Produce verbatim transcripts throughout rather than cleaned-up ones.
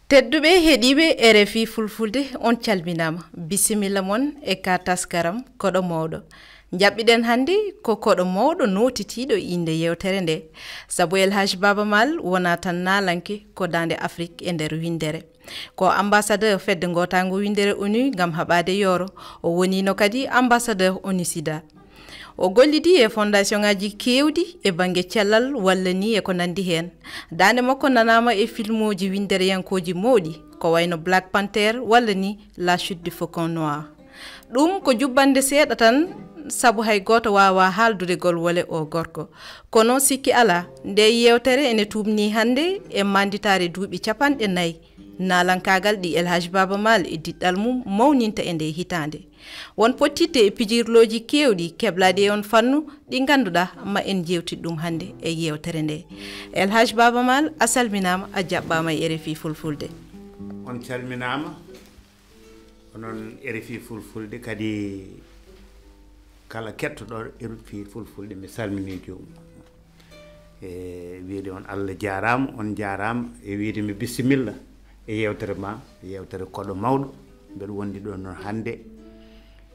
Tedduɓe heɗiiɓe R F I Fulfulde, on calminaama. Bisimilla mon e ka taskaram Koɗo Mawɗo. Njaɓɓiɗen hannde ko koɗo mawɗo nootitiiɗo innde yeewtere nde. Sabu El Hadj Baaba Maal wonaa tan naalanke, ko daande Afrik e nder winndere. Ko ambassadeur fedde ngootaango winndere ONU ngam haɓaade yooro. O woniino kadi ambassadeur ONUSIDA. O gollidii e fondation ŋaaji keewɗi e bannge cellal walla ni e ko nanndi heen. Daande makko nanaama e filmuuji winndereyankooji mawɗi, ko wayno Black Panther walla ni La Chute du Faucon Noir. Ɗum ko jubbannde seeɗa tan, sabu hay gooto waawaa haaldude golwole oo gorko. Kono sikki alaa, ndee yeewtere ene tuumnii hannde e maanditaare duuɓi capanɗe nayi naalankaagal ɗi El Hadj Baaba Maal e diɗɗal mum mawninta e ndee hitaande. Won pottitte e pijirlooji keewɗi keblaaɗi e on fannu, ɗi ngannduɗaa ma en njeewtit ɗum hannde e yeewtere nde. El Hadj Baaba Maal, a salminaama, a jaɓɓaama e R F I Fulfulde. On calminaama, onon R F I Fulfulde, kadi kala keɗotoɗo R F I Fulfulde, mi salminii joomum. E wiyde on Allah jaaraama, on jaaraama, e wiyde mi bisimilla e yeewtere ma, yeewtere Koɗo Mawɗo. Mbeɗa wondi ɗo noon hannde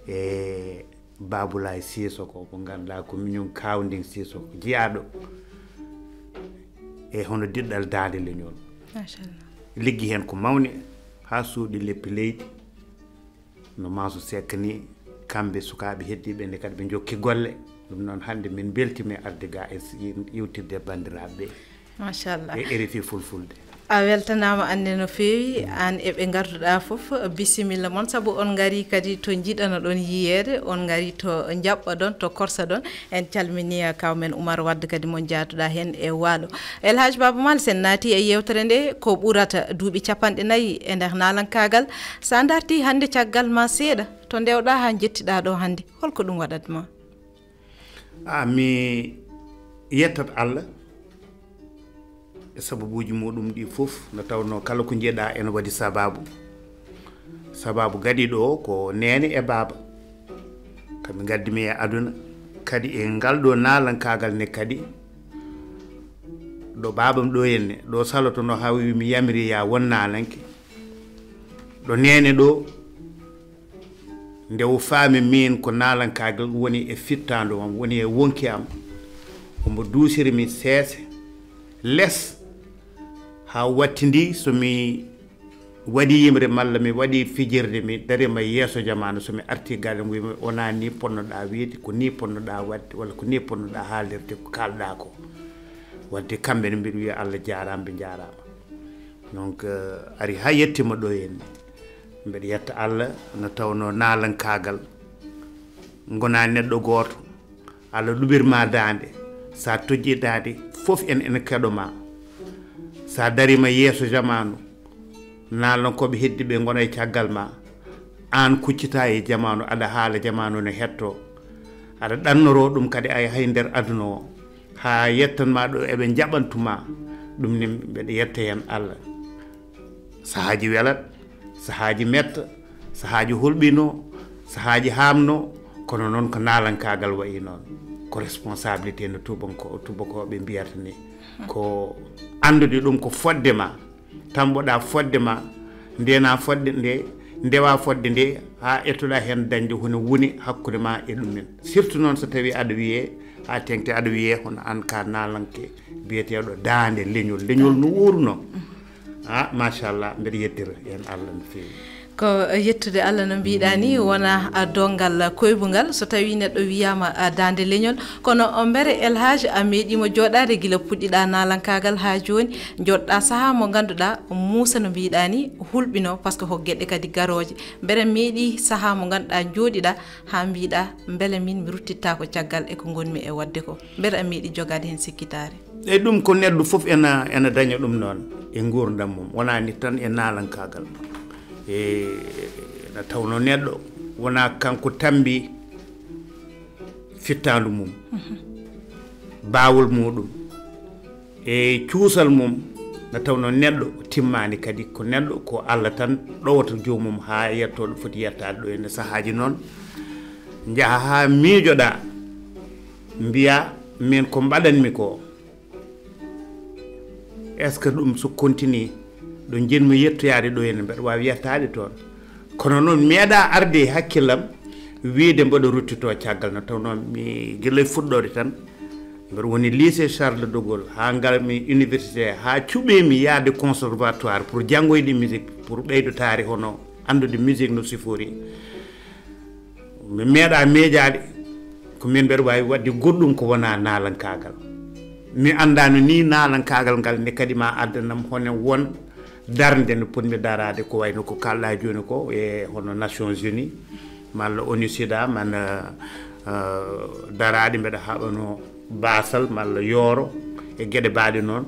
e Babulaay Sisoko, mo ngannduɗaa ko miñum Kawnding Sisoko, jiyaaɗo e hono diɗɗal Daande Leñol. Machallah. Liggi heen ko mawni haa suuɗi leppi leydi, no Mansour Seck ni, kamɓe sukaaɓe heddiiɓe nde kadi ɓe njokki golle. Ɗum noon hannde min mbeltiima e arde ga e s-, iwtirde banndiraaɓe ɓe Machallah. E R F I Fulfulde. A weltanaama, Anne, no feewi, aan e ɓe ngarduɗaa fof. Bisimilla mon, sabu on ngarii kadi to njiɗanoɗon yiyeede, on ngarii to njaɓɓoɗon, to korsoɗon. En calminii kaw men Oumar Wade kadi mo njaaduɗaa heen e waalo. El Hadj Baaba Maal, sen naati e yeewtere nde, ko ɓurata duuɓi capanɗe nayi e nder naalankaagal. So a ndartii hannde caggal ma seeɗa, to ndewɗaa haa njettiɗaa ɗo hannde, holko ɗum waɗat ma? A mi yettat Allah e sababuuji muɗum ɗi fof, nde tawnoo kala ko njiɗaa ene waɗi sabaabu. Sabaabu gadi ɗo ko neene e baaba, kamɓe ngaddi mi e aduna, kadi e ngal ɗo naalankaagal ne kadi, ɗo baabam ɗo henne, ɗo salotonoo haa wiyi mi yamiri ya won naalanke, ɗo neene ɗo, nde o faami miin ko naalankaagal woni e fittaandu am, woni e wonki am, omo duusiri mi seese, les, haa wattindi so mi waɗi yimre malla mi waɗi fijirde, mi darima yeeso jamaanu, so mi arti galle, mi wiya wonaa ni ponnoɗaa wiyde, ko ni ponnoɗaa waɗde, walla ko ni ponnoɗaa haalirde, ko kaalɗaa ko. Wadde kamɓe ne mbiɗa wiya Allah jaaraama, ɓe njaaraama. Donc, eh, ari haa yettima ɗo henne. Mbeɗa yetta Allah, no tawnoo naalankaagal, ngonaa neɗɗo gooto, Allah luɓirma daande, so a tojjii daande, fof en ene keɗo ma. So a dariima yeeso jamaanu, naalankooɓe heddiiɓe ngona e caggal ma, aan kuccitaa e jamaanu, aɗa haala, jamaanu ne hettoo. Aɗa ɗannoroo ɗum kadi ay hay nder aduna o, haa yettan ma ɗo eɓe njaɓantu ma, ɗum ne mbeɗa yetta heen Allah. Sahaaji welat, sahaaji metta, sahaaji hulɓino, sahaaji haamno, kono noon ko naalankaagal wayi noon. Ko responsabilité no tubanko-, tubakooɓe mbiyata ni. Ko anndude ɗum ko fodde ma, tamboɗaa fodde ma, ndeenaa fodde nde, ndewaa fodde nde, haa ettoɗaa heen dañde hono woni hakkunde ma e ɗum en. Surtout noon so tawii aɗa wiyee, haa teŋti aɗa wiyee hono aan ka naalanke biyeteeɗo Daande Leñol. Leñol no wuurunoo. Ah, machallah, mbeɗa yettira heen Allah no feewi. Ko yettude Allah no mbiɗa ni, wona a dongal koybungal, so tawi neɗɗo wiyama a Daande Leñol. Kono o mbere El Hadj a meeɗima jooɗaade gila puɗɗiɗa naalankaagal haa jooni, jooɗɗa saha mo ngannduɗa Muusa no mbiɗa ni hulɓino, par ce que ko geɗe kadi garooje. Mbere meeɗi saha mo ngannduɗa jooɗiɗa haa mbiɗa mbele min mi ruttittako caggal e ko ngonmi e waɗde ko? Mbere a meeɗi jogaade heen sikkitaare? Eyi, ɗum ko neɗɗo fof ena, ena daña ɗum noon e nguurndam mum, wonaa ni tan e naalankaagal. E, ena tawnoo neɗɗo wonaa kanko tammbii fittaandu mum, baawol muɗum, e cuusal mum, nde tawnoo neɗɗo timmaani kadi, ko neɗɗo, ko Allah tan ɗowata joomum haa yettoo ɗo foti yettaade ɗo. Ene sahaaji noon njaha haa miijoɗaa, mbiyaa, miin ko mbaɗanmi ko, est-ce que ɗum so continue, Ɗo njiɗmi yettoyaade ɗo henne, mbeɗa waawi yettaade toon. Kono noon, mi meeɗaa arde e hakkillam wiyde mboɗo ruttitoo caggal. No tawnoo mi gila e fuɗɗoode tan, mbeɗa woni lycée Charles de Gaulle, haa ngarmi université, haa cuɓeemi yahde conservatoire pour janngoyde musique, pour ɓeydotaade hono anndude musique no siforii. Mi meeɗaa miijaade ko miin mbeɗa waawi waɗde goɗɗum ko wonaa naalankaagal. Mi anndaano nii naalankaagal ngal ne kadi ma addanam hono won darnde no potmi daraade, ko wayno ko kaalɗaa jooni ko, e hono Nations Unies, malla ONUSIDA, man, eh, eh, daraade mbeɗa haɓanoo baasal malla yooro e geɗe baaɗe noon.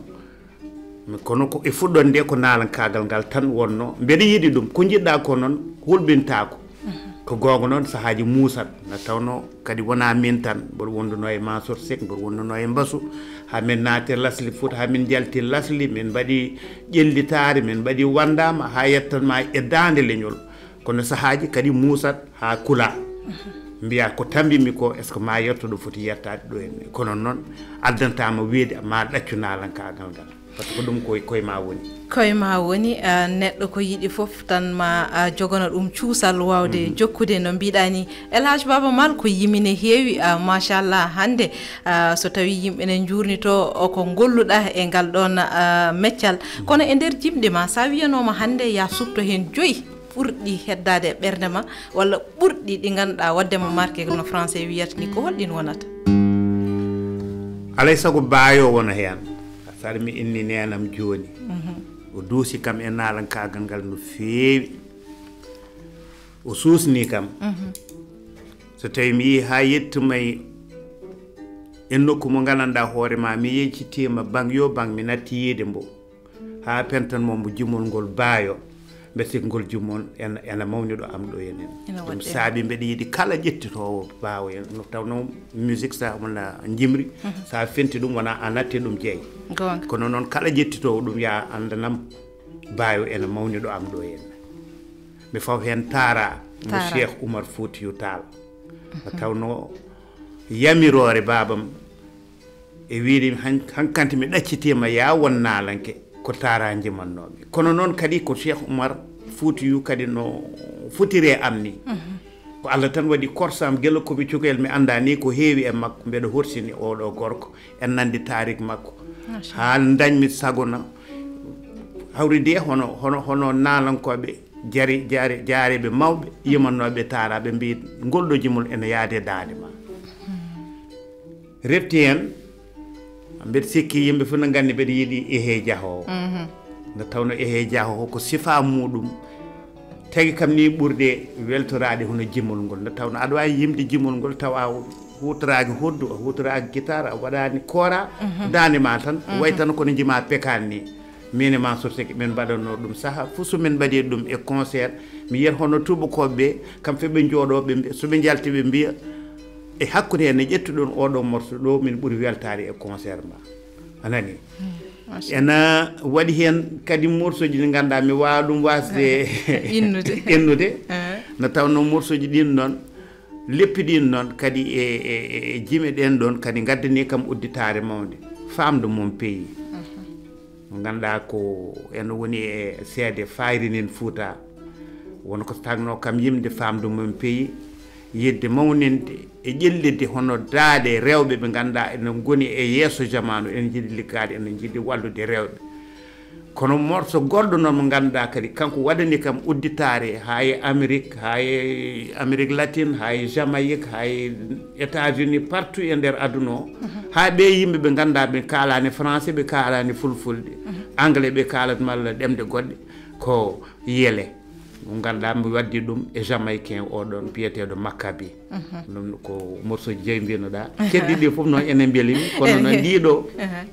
Mi, kono ko e fuɗɗoode nde ko naalankaagal ngal tan wonnoo. Mbeɗa yiɗi ɗum. Ko njiɗɗaa ko noon hulɓintaako. Ko goonga noon, sahaaji muusat, na tawnoo kadi wonaa miin tan. Mboɗo wondunoo e Mansour Seck, mboɗo wondunoo e Mbasu, haa min naati Lasli Fouta, haa min njalti Lasli, min mbaɗi ƴellitaare, min mbaɗi wanndaama, haa yettan ma e daande leñol. Kono sahaaji kadi muusat haa kulaa. Mbiyaa ko tammbimi ko, est-ce que ma yetto ɗo foti yettaade ɗo henne? Kono noon, addantaa ma wiyde ma ɗaccu naalankaagal ngal. Par ce que ɗum koye, koye ma woni. Koye ma woni, ah, neɗɗo ko yiɗi fof tan ma, ah, jogano ɗum cuusal waawde jokkude no mbiɗaa ni. El Hadj Baaba Maal, ko yimine heewi, ah, machallah, hannde, ah, so tawii yimɓe ne njuurnitoo o ko ngolluɗaa e ngal ɗoon, ah, meccal. Kono e nder jimɗi ma, so a wiyanooma hannde ya suɓto heen joyi ɓurɗi heddaade e ɓernde ma, walla ɓurɗi ɗi ngannduɗaa waɗde ma marqué no français wiyata ni, ko holɗin wonata? Alay sago baayo wona heen. Saɗa mi inni neenam jooni. O duusi kam e naalankaagal ngal no feewi. O suusni kam. So tawi mi yii haa yettumay e nokku mo nganndanɗaa hoore ma, mi yeccitiima bang yo bang, mi natti yiide mbo. Haa pentan mo mbo jimol ngol baayo. Mbesi ngol jimol ena, ena mawni ɗo am ɗo enen. Ena Ɗum waɗde. Saabi mbeɗa yiɗi kala ƴettitoowo baawo en. No tawnoo musique sa wona njimri, sa fenti ɗum wona a natti ɗum jeyi. Goonga. Kono noon kala ƴettitoowo ɗum ya anndanam baayo ena mawni ɗo am ɗo en. Mi faw heen Tara mo Tara. Cheikh Oumar Foutiyou Tall. Tawnoo yamiroore baabam e wiide han-, hankante mi ɗaccitiima ya won naalanke ko Tara njimannoomi. Kono noon kadi ko Cheikh Oumar Foutiyou kadi no fotiri e am ni. Ko Allah tan waɗi korsam gila ko mi cukalel mi anndaa ni ko heewi e makko, mbeɗa horsini oɗo gorko en nandi tarik makko. Machallah. Haa dañmi sago na hawridi e hono, hono, hono naalankooɓe jari, jari, jaareeɓe mawɓe, yimannooɓe Tara, ɓe mbi ngol ɗo jimol ene yaade daande ma. Refti heen, mbeɗa sikki yimɓe fof no nganndi mbeɗa yiɗi Ehe Jaho o. Nde tawnoo Ehe Jaho o ko sifa muɗum, tagi kam ni ɓurde weltoraade hono jimol ngol. Nde tawnoo aɗa waawi yimde jimol ngol tawa a huutoraaki hoddu, a huutoraaki gitaar, a waɗaani koora, daande ma tan, way tan kono njima pekaan ni. Min e Mansour Seck, min mbaɗatnoo ɗum saha fof, so min mbaɗi ɗum e concert, mi yiyat hono tuubakooɓe ɓe, kam fof ɓe njooɗoo, ɓe mbi-, so ɓe njalti ɓe mbiya, e hakkunde heen ne ƴettuɗon oɗo morceau ɗo, min ɓuri weltaade e concert ma. A nani? Machallah. Ena waɗi heen kadi morceauji ɗi ngannduɗaa mi waawa ɗum waasde Innude. Innude. Eh. No tawnoo morceauji ɗin noon, leppi ɗin noon kadi e, e, e, e jime ɗen ɗon kadi ngaddani kam udditaare mawnde. Femme de mon pays. Mo ngannduɗaa ko eno woni e seede Fayrinen Fouta. Won ko tagnoo kam yimde Femme de mon pays, yiɗde mawninde e ƴellitde hono daaɗe rewɓe ɓe ngannduɗaa ene ngoni e yeeso jamaanu, ene njiɗi liggaade, ene njiɗi wallude rewɓe. Kono morso goɗɗo noon mo ngannduɗaa kadi kanko waɗani kam udditaare haa e Amérique, haa e Amérique latine, haa e Jamaïque, haa e États-Unis, partout e nder aduna o. Haa ɓe yimɓe ɓe ngannduɗaa ɓe kaalaani français, ɓe kaalaani fulfulde, anglais ɓe kaalat malla ɗemɗe goɗɗe, ko Yele. Mo ngannduɗaa mi waddi ɗum e Jamaïcain o ɗon biyeteeɗo Maccabi. Ɗum ko morceau ji joyi mbinoɗaa. Keddi ɗi fof noon ene mbelimi, kono noon ndi ɗo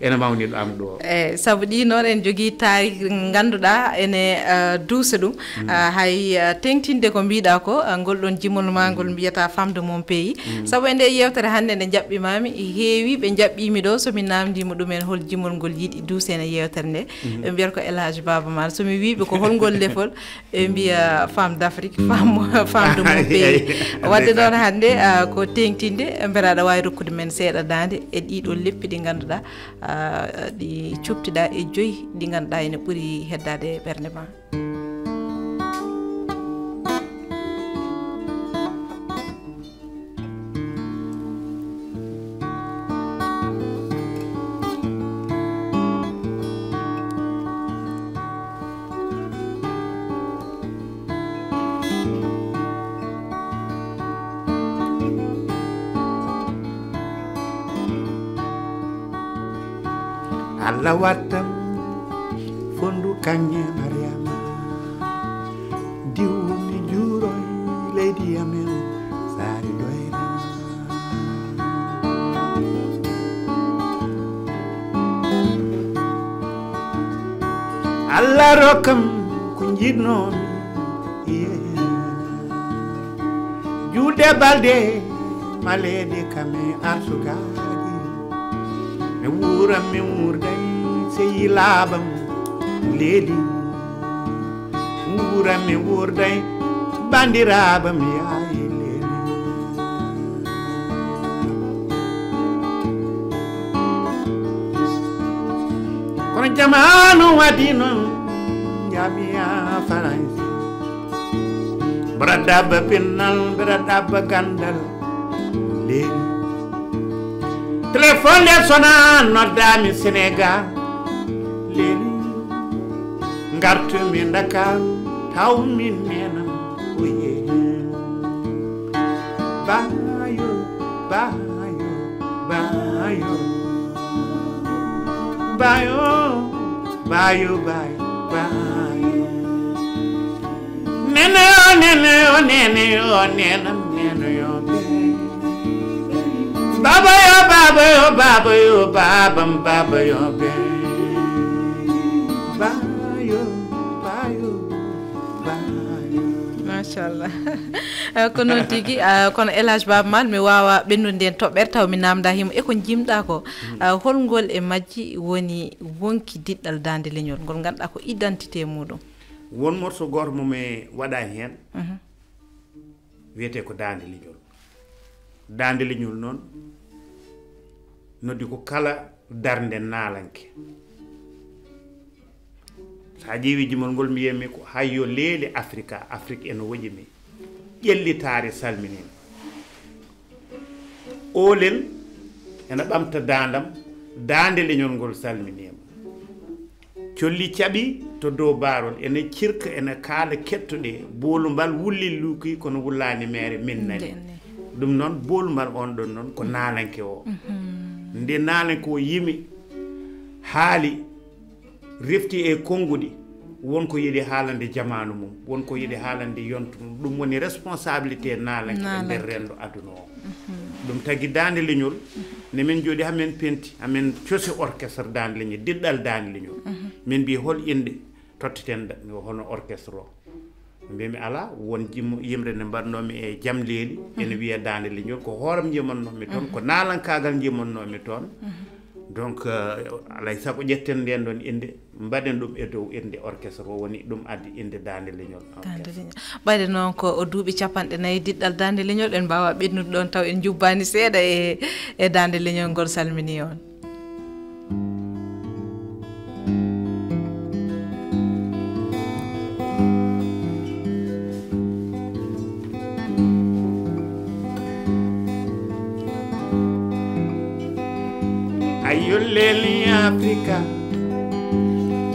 ene mawni ɗo am ɗo. Eyi, sabu ɗi noon en jogii tarik ngannduɗaa ene, eh, duusa ɗum. Ah, hay, ah, teŋtinde ko mbiɗa ko, ah, ngol ɗon jimol ma ngol mbiyata Femme de mon pays. Sabu e nde yewtere hannde nde jaɓɓimaami, heewi ɓe jaɓɓiimi ɗo, so mi namndima ɗumen hol jimol ngol yiɗi duusene yewtere nde. Ɓe mbiyata ko El Hadj Baba Maal. So mi wiiɓe ko hol ngol lefol, ɓe mbiya Femme d'Afrique, femme, femme de mon pays. Wadde noon hannde, ah, ko teeŋtinde, mbela aɗa waawi rokkude men seeɗa daande e ɗiɗo leppi ɗi ngannduɗaa, ah, ɗi coptiɗaa e joyi ɗi ngannduɗaa ene ɓuri heddaade ɓernde ma. Allah wattam fondu kaŋŋe Mariama. Diwmi juuroy leydi amen Saari Doyra. Allah rokkam ko njiɗnoomi, yeah. Juulde balde maleede kam e arsugaaji. Mi wuura mi wuurday sey laaɓam leeli. Wuura mi wuurday banndiraaɓam yaayi leeli. Kono jamaanu waɗi noon, njamiya Faransi. Mbeɗa ɗaɓɓa pinnal, mbeɗa ɗaɓɓa ganndal leeli. Téléphone nde sona, noddaami Sénégal leeli. Ngartumi Ndakaaru, tawmi neenam, oye. Bayo, bayo, bayo. Bayo, bayo, bayo, bayo. Nene yo, nene yo, nene yo, nenam, nene yo, be. Baba yo, baba yo, baba yo, babam, baba yo, be. Bayo, bayo, bayo. Machallah. Eh, ko noon tigi, ah, kono El Hadj Baba Maal, mi waawa ɓennude ndeen toɓɓere taw mi naamnda himo e ko jimɗa ko. Ah, holngol e majji woni wonki diɗɗal daande leñol ngol ngannduɗaa ko identité muɗum? Won morceau gooto mo mi waɗani heen, mhm, wiyetee ko Daande Leñol. Daande Leñol noon noddi ko kala darnde naalanke. So a ƴeewi jimol ngol, mbiyatmi ko hay yo leeli Afrika, Afrik ene woƴi mi. Ƴellitaare salminiima. Oolel ene ɓamta daandam, Daande Leñol ngol salminiima. Colli caɓi to dow baarol, ene cirka, ene kaala kettoɗe, boolumbal wulli luuki kono wullaani meere min nani. Nde, nde. Ɗum noon, boolumbal on ɗon noon ko naalanke o. Mhm. Nde naalanke o yimi, haali, refti e konnguɗi, won ko yiɗi haalande jamaanu mum, won ko yiɗi haalande yonto mum. Ɗum woni responsabilité naalanke e nder renndo aduna o. Mhm. Ɗum tagi Daande Leñol, mhm, ne min njooɗi, hamin penti, hamin cosi orchestre Daande Leñol, diɗɗal Daande Leñol. Mhm. Min mbi hol innde totteten da-, hono orchestre o. Mbimi alaa, won jim-, yimre nde mbaɗnoomi e Jamleeli, ene, mhm, wiya Daande Leñol, ko hooram njimannoomi toon, mhm, ko naalankaagal njimannoomi toon. Mhm. Donc, euh, alaa e sago ƴetten ndeen ɗoon innde, mbaɗen ɗum e dow innde orchestre o, woni ɗum addi innde Daande Leñol. Daande Leñol. Ɓayde noon ko o duuɓi capanɗe nayi diɗɗal Daande Leñol, en mbaawaa ɓennude ɗoon taw en njubbaani seeɗa e, e Daande Leñol ngol salminii on. Ayo leli Afrika,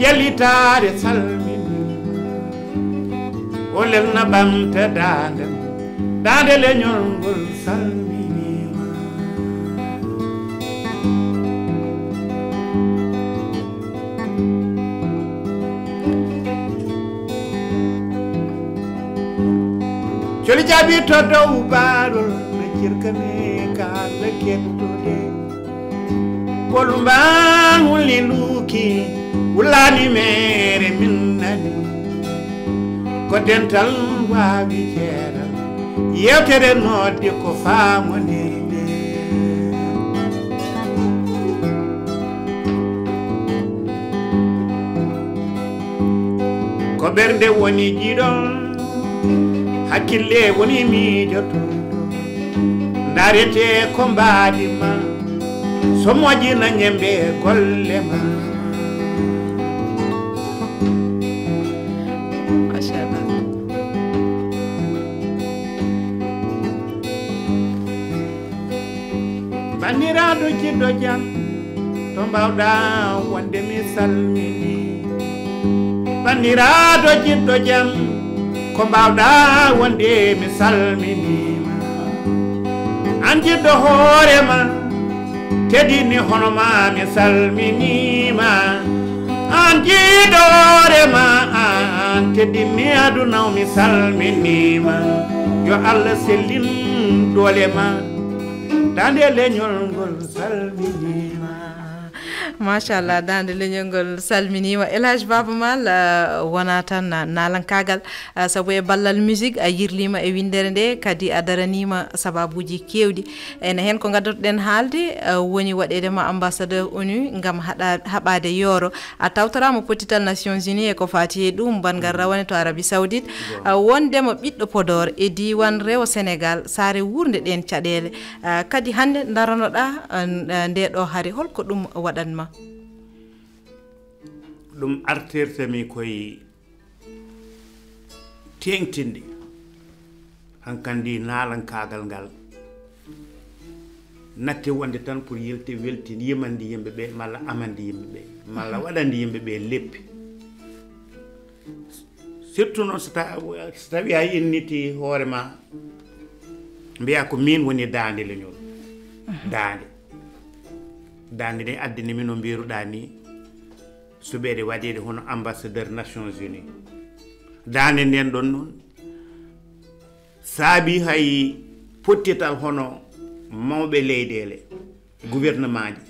ƴellitaare salmini. O lelna ɓamta daande, daande leñol ngol salminiima. Coli jaabi to dow baarol, na cirkane kala kettude. Kolu mbaŋuli luuki, wulaani meere min nani. Ko dental waawi ceeral, yeewtere noddi ko faamonde. Ko ɓernde woni jiɗol. Hakkille woni miijoto, ndaarete ko mbaadi ma, so moƴƴina ñembe golle ma. Machallah. Banndiraaɗo jiɗɗo jam, to mbaawɗa wonde mi salmini. Banndiraaɗo jiɗɗo jam, ko mbaawɗa wonde mi salminiima. An jiɗɗo hoore ma, teddini hono ma mi salminiima. An jiɗɗo hoore ma, an teddini aduna o mi salminiima. Yo Allah sellin doole ma. Daande leñol ngol salminiima. Machallah, daande leñol ngol salminiima. El Hadj Baba Maal, ah, wonaa tan naalankaagal, ah, sabu e ballal musique a yirliima e winndere nde, kadi a daraniima sabaabuuji keewɗi. Ene heen ko ngaddoto-ɗen haalde, ah, woni waɗeede ma ambassadeur onu ngam haɗa-, haɓaade yooro. A tawtoraama pottital Nations Unies e ko faati e ɗum, banngal rawane to Arabie Saoudite. Ah, wondema ɓiɗɗo Podor e diiwaan rewo Senegaal, saare wuurnde ɗeen caɗeele. Ah, kadi hannde ndaranoɗaa, ah, n-, ah, nde ɗo hari, holko ɗum waɗan ma? Ɗum artirta mi koye teeŋtinde hankandi naalankaagal ngal. Natti wonde tan pour yilti, weltin, yimande yimɓe ɓe, malla amande yimɓe ɓe, malla waɗande yimɓe ɓe leppi. Surtout noon so ta-, so tawi a inniti hoore ma, mbiya ko min woni daande leñol. Daande. Daande nde addani min no mbiruɗa ni, suɓeede waɗeede hono ambassadeur Nations Unies. Daande nden ɗon noon, saabi hay pottital hono mawɓe leyɗeele, gouvernement ji,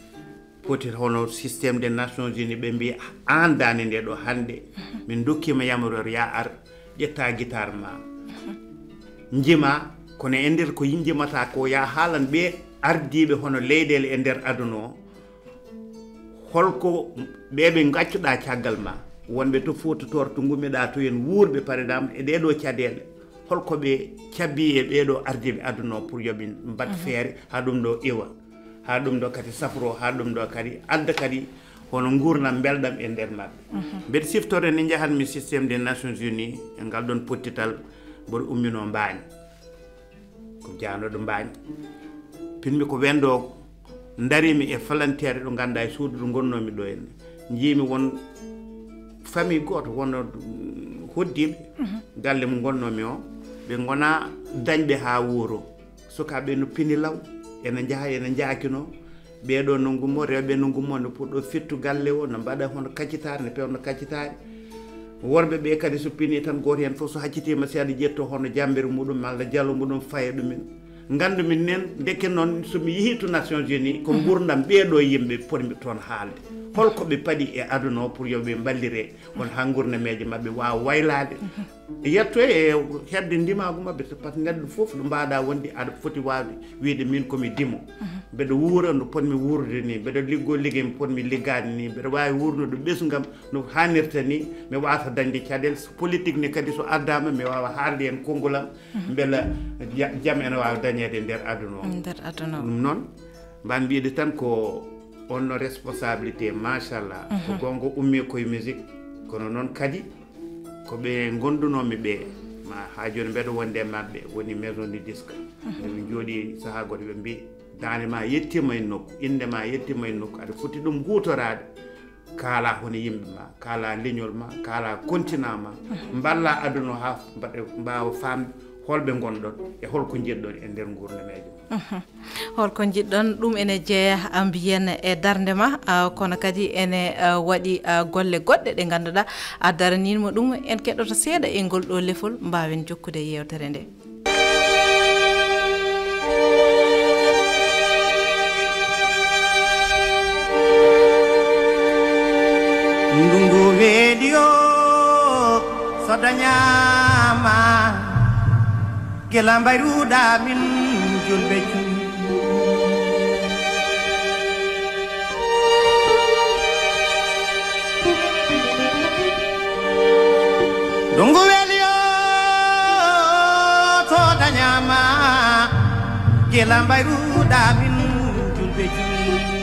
poti hono système des Nations Unies, ɓe mbiya, "Aan daande nde ɗo hannde, min dokkima yamroore, ya ar, ƴetta guitare ma, njima, kono e nder ko njimata ko, ya haalan ɓe ardiiɓe hono leyɗeele e nder aduna o, holko ɓe ɓe ngaccuɗa caggal ma, wonɓe to Fuuta Tooro to ngummiɗa to en wuurɓe, par exemple, e ɗee ɗo caɗeele, holko ɓe cabbi e ɓee ɗo ardiiɓe aduna o pour yo ɓe mbaɗ feere haa ɗum ɗo iwa, haa ɗum ɗo kadi safro, haa ɗum ɗo kadi adda kadi hono nguurndam mbelɗam e nder maɓɓe." Mbeɗa siftoro nde njahatmi système des Nations Unies e ngal ɗon pottital, mboɗo umminoo Mbaañ. Ko jahnoɗo Mbaañ. Pinmi ko wendoogo. Ndarimi e falanteere ɗo ngannduɗaa e suudu ɗo ngonnoomi ɗo en. Njiimi won famille gooto, won, mm, hoɗdiiɓe galle mo ngonnoomi o. Ɓe ngonaa dañɓe haa wuuro. Sukaaɓe no pini law, ene njaha, ene njaakino. Ɓee ɗo no ngummo, rewɓe no ngummo, no puɗɗo fettu galle o, no mbaɗa hono kaccitaare, no peewno kaccitaare. Worɓe ɓe kadi so pini tan, gooto heen fof so haccitiima, si aɗa ƴetto hono jammbere muɗum malla jalo muɗum, faye ɗumen. Nganndu min nen, ndeke noon, so mi yehii to Nations Unies, ko nguurndam ɓee ɗo yimɓe potmi toon haalde. Holko ɓe paɗi e aduna o pour yo ɓe mballire, won haa nguurnameeje maɓɓe waawa waylaade. Yetto e heɓde ndimaagu maɓɓe, par ce que neɗɗo fof ɗo mbaɗa wonde aɗa foti waawde wiyde min ko mi dimo. Mbeɗa wuura no potmi wuurde ni, mbeɗa liggo liggey mo potmi liggaade ni, mbeɗa waawi wuurnude ɓesngam no haanirta ni, mi waasa dañde caɗeele. So politique ni kadi so addaama, mi waawa haalde heen konngol am, mbela ja-, jam ene waawa dañeede e nder aduna o. Nder aduna o. Ɗum noon, mban mbiɗe tan ko on no responsabilité, machallah. Ko goonga ummi koye musique, kono noon kadi ko ɓe ngondunoomi ɓe, ma haa jooni mbeɗa wonde e maɓɓe, woni maison de disque. Nde min njooɗi sahaa gooto, ɓe mbi, "Daande ma yettiima e nokku, innde ma yettiima e nokku, aɗa foti ɗum huutoraade." Kaala hono yimɓe ma, kaala leñol ma, kaala continent ma, mballa aduna o haa mbaɗa, mbaawa faamde holɓe ngonɗon e holko njiɗɗon e nder nguurnameeje mon. Holko njiɗɗon, ɗum ene jeeya, a, mbiyen e darnde ma, a, kono kadi ene, a, waɗi, a, golle goɗɗe ɗe ngannduɗaa a daraniima ɗum. En keɗoto seeɗa e ngol ɗo lefol, mbaawen jokkude e yeewtere nde. Ndungu weeli o so dañaama, gila mbayruɗa min julɓe. Ndungu weeli o Yela mbayruɗa min julɓe julɓe.